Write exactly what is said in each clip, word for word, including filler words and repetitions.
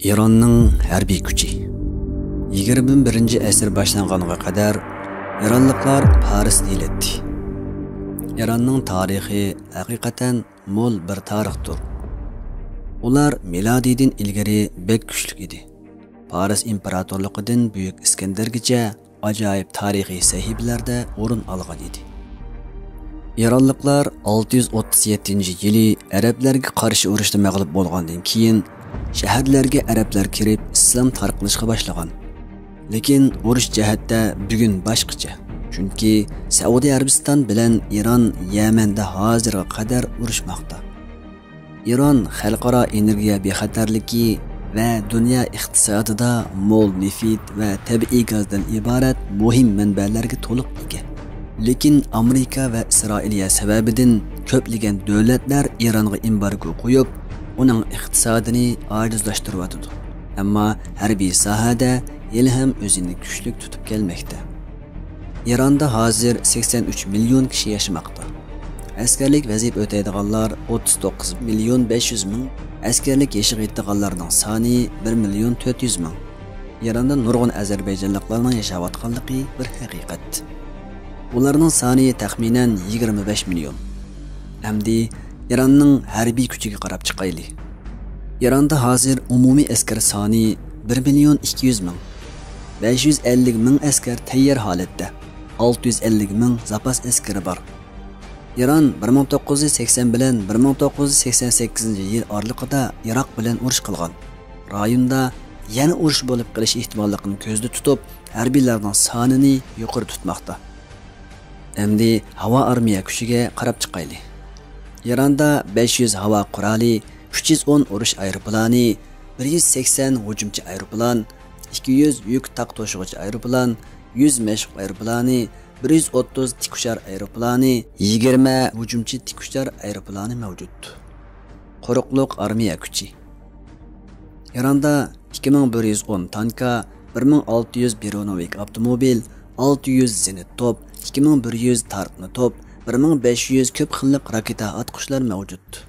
ئىراننىڭ ھەربىي كۈچى. يىگىرمە بىرىنچى ئەسىر باشلانغانغا قەدەر ئىرانلىقلار پارس دېيىلەتتى. ئىراننىڭ تارىخى ھەقىقەتەن مول بىر تارىختۇر. ئۇلار مىلادىيدىن ئىلگىرى بەك كۈچلۈك ئىدى. پارس ئىمپېراتورلۇقىدىن بۈيۈك ئىسكەندەرگىچە ئاجايىپ تارىخىي سەھىپىلەردە ئورۇن ئالغان ئىدى. ئىرانلىقلار ئالتە يۈز ئوتتۇز يەتتىنچى يىلى ئەرەبلەرگە قارشى ئۇرۇشتا مەغلۇپ بولغاندىن كېيىن، شەھەرلەرگە ئەرەبلەر كىرىپ، ئىسلام تارقىلىشقا باشلىغان. لېكىن ئۇرۇش جەھەتتە بۈگۈن باشقىچە. چۈنكى سەئۇدى ئەرەبىستان بىلەن ئىران يەمەندە ھازىرغا قەدەر ئۇرۇشماقتا. ئىران خەلقئارا ئېنېرگىيە بىخەتەرلىكى ۋە دۇنيا ئىقتىسادىدا مول نېفىت ۋە تەبىئىي گازدىن ئىبارەت مۇھىم مەنبەلەرگە تولۇق ئىگە. لېكىن ئامېرىكا ۋە ئىسرائىلىيە سەۋەبىدىن كۆپلىگەن دۆلەتلەر ئىرانغا ئېمبارگو قويۇپ، ئۇنىڭ ئىقتىسادىنى ئاجىزلاشتۇرۇۋاتىدۇ. ئەمما ھەربىي ساھەدە ھېلىھەم ئۆزىنى كۈچلۈك تۇتۇپ كەلمەكتە. ئىراندا ھازىر سەكسەن ئۈچ مىليون كىشى ياشىماقتا. ئەسكەرلىك ۋەزىپە ئۆتەيدىغانلار ئوتتۇز توققۇز مىليون بەش يۈز مىڭ، ئەسكەرلىك يېشىغا يېتىدىغانلارنىڭ سانى بىر مىليون تۆت يۈز مىڭ. ئىراندا نۇرغۇن ئەزەربەيجانلىقلارنىڭ ياشاۋاتقانلىقى بىر ھەقىقەت. ئۇلارنىڭ سانى تەخمىنەن يىگىرمە بەش مىليون. ئەمدى ئىراننىڭ ھەربىي كۈچىگە قاراپ چىقايلى. ئىراندا ھازىر ئومۇمىي ئەسكەر سانى بىر مىليون ئىككى يۈز مىڭ. بەش يۈز ئەللىك مىڭ ئەسكەر تەييار ھالەتتە، ئالتە يۈز ئەللىك مىڭ زاپاس ئەسكىرى بار. ئىران بىر مىڭ توققۇز يۈز سەكسەن بىلەن بىر مىڭ توققۇز يۈز سەكسەن سەككىزىنچى يىل ئارىلىقىدا ئىراق بىلەن ئۇرۇش قىلغان. رايوندا يەنە ئۇرۇش بولۇپ قېلىش ئېھتىماللىقىنى كۆزدە تۇتۇپ، ھەربىيلەرنىڭ سانىنى يۇقىرى تۇتماقتا. ئەمدى ھاۋا ئارمىيە كۈچىگە قاراپ چىقايلى. ئىراندا بەش يۈز ھاۋا قورالى، ئۈچ يۈز ئون ئۇرۇش ئايروپىلانى، بىر يۈز سەكسەن ھۇجۇمچى ئايروپىلان، ئىككى يۈز يۈك تاق توشۇغۇچى ئايروپىلان، يۈز مەشۇق ئايروپىلانى، بىر يۈز ئوتتۇز تىكئۇچار ئايروپىلانى، يىگىرمە ھۇجۇمچى تىكئۇچار ئايروپىلانى مەۋجۇت. قۇرۇقلۇق ئارمىيە كۈچى. ئىراندا ئىككى مىڭ بىر يۈز ئون تانكا، بىر مىڭ ئالتە يۈز برونوۋىك ئاپتوموبىل، ئالتە يۈز زېنىت توپ، ئىككى مىڭ بىر يۈز تارتما توپ، بىر مىڭ بەش يۈز كۆپ خىللىق راكېتا ئاتقۇچلار مەۋجۇت.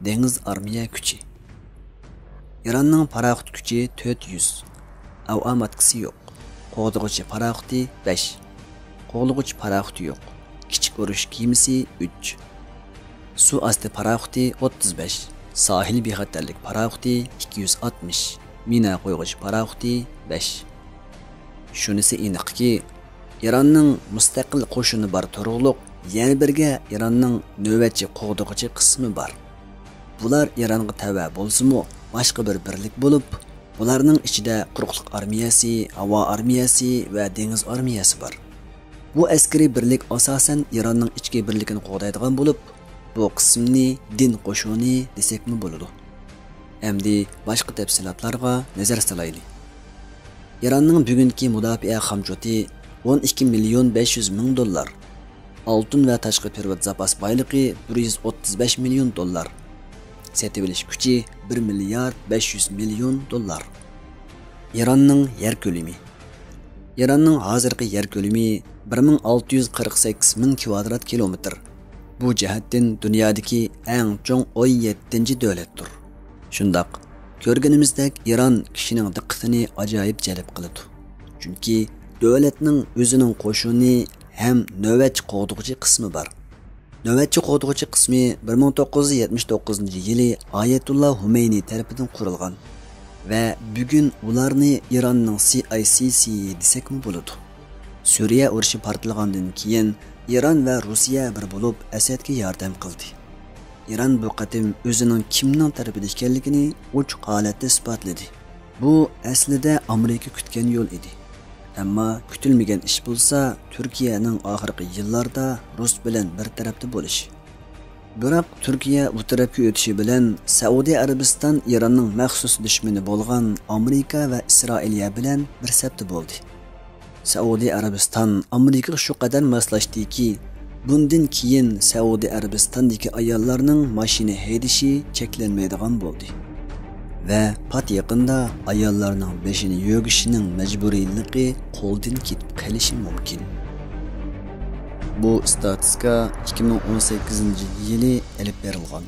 دېڭىز ئارمىيە كۈچى. ئىراننىڭ پاراخوت كۈچى تۆت يۈز. ئاۋۇ ئاماتكىسى يوق. قوغدىغۇچى پاراخوتى بەش. قوغلىغۇچى پاراخوتى يوق. كىچىك ئۇرۇش كېمىسى ئۈچ. سۇ ئاستى پاراخوتى ئوتتۇز بەش. ساھىل بىخەتەرلىك پاراخوتى ئىككى يۈز ئاتمىش. مىنا قويغۇچى پاراخوتى بەش. شۇنىسى ئېنىقكى، ئىراننىڭ مۇستەقىل قوشۇنى بار تۇرۇقلۇق يەنە بىرگە ئىراننىڭ نۆۋەتچى قوغدىغۇچى قىسمى بار. بۇلار ئىرانغا تەۋە بولسىمۇ، باشقا بىر بىرلىك بولۇپ، بۇلارنىڭ ئىچىدە قۇرۇقلۇق ئارمىيەسى، ھاۋا ئارمىيەسى ۋە دېڭىز ئارمىيەسى بار. بۇ ئەسكىرىي بىرلىك ئاساسەن ئىراننىڭ ئىچكى بىرلىكىنى قوغدايدىغان بولۇپ، بۇ قىسىمنى دىن قوشۇنى دېسەكمۇ بولىدۇ. ئەمدى باشقا تەپسىلاتلارغا نەزەر سالايلى. ئىراننىڭ بۈگۈنكى مۇداپىئە خامچوتى ئون ئىككى مىليون بەش يۈز مىڭ دوللار. ئالتۇن ۋە تاشقى پېرىۋات زاپاس بايلىقى بىر يۈز ئوتتۇز بەش مىليون دوللار. سېتىۋېلىش كۈچى بىر مىليارد بەش يۈز مىليون دوللار. ئىراننىڭ يەر كۆلىمى. ئىراننىڭ ھازىرقى يەر كۆلىمى بىر مىڭ ئالتە يۈز قىرىق سەككىز مىڭ كىۋادرات كىلومېتىر. بۇ جەھەتتىن دۇنيادىكى ئەڭ چوڭ ئون يەتتىنچى دۆلەتتۇر. شۇنداق، كۆرگىنىمىزدەك ئىران كىشىنىڭ دىققىتىنى ئاجايىپ جەلپ قىلىدۇ. چۈنكى دۆلەتنىڭ ئۆزىنىڭ قوشۇنى ھەم نۆۋەتچى قوغدىغۇچى قىسمى بار. نۆۋەتچى قوغدىغۇچى قىسمى بىر مىڭ توققۇز يۈز يەتمىش توققۇزىنچى يىلى ئايەتۇللا خۇمەينى تەرىپىدىن قۇرۇلغان ۋە بۈگۈن ئۇلارنى ئىراننىڭ سى ئاي سى سى دېسەكمۇ بولىدۇ. سۈرىيە ئۇرۇشى پارتلىغاندىن كېيىن، ئىران ۋە روسىيە بىر بولۇپ ئەسەدكە ياردەم قىلدى. ئىران بۇ قېتىم ئۆزىنىڭ كىمنىڭ تەرىپىدە ئىكەنلىكىنى ئوچۇق ھالەتتە ئىسپاتلىدى. بۇ ئەسلىدە ئامېرىكا كۈتكەن يول ئىدى. ئەمما كۈتۈلمىگەن ئىش بولسا تۈركىيەنىڭ ئاخىرقى يىللاردا رۇس بىلەن بىر تەرەپتە بولۇشى. بىراق تۈركىيە بۇ تەرەپكە ئۆتۈشى بىلەن سەئۇدى ئەرەبىستان ئىراننىڭ مەخسۇس دۈشمىنى بولغان ئامېرىكا ۋە ئىسرائىلىيە بىلەن بىر سەپتە بولدى. سەئۇدى ئەرەبىستان ئامېرىكىغا شۇ قەدەر ماسلاشتىكى، بۇندىن كېيىن سەئۇدى ئەرەبىستاندىكى ئاياللارنىڭ ماشىنا ھەيدىشى چەكلەنمەيدىغان بولدى ۋە پات يېقىندا ئاياللارنىڭ بېشىنى يۆگىشىنىڭ مەجبۇرىيلىقى قولدىن كېتىپ قېلىشى مۇمكىن. بۇ ئىستاتىستىكا ئىككى مىڭ ئون سەككىزىنچى يىلى ئېلىپ بېرىلغان.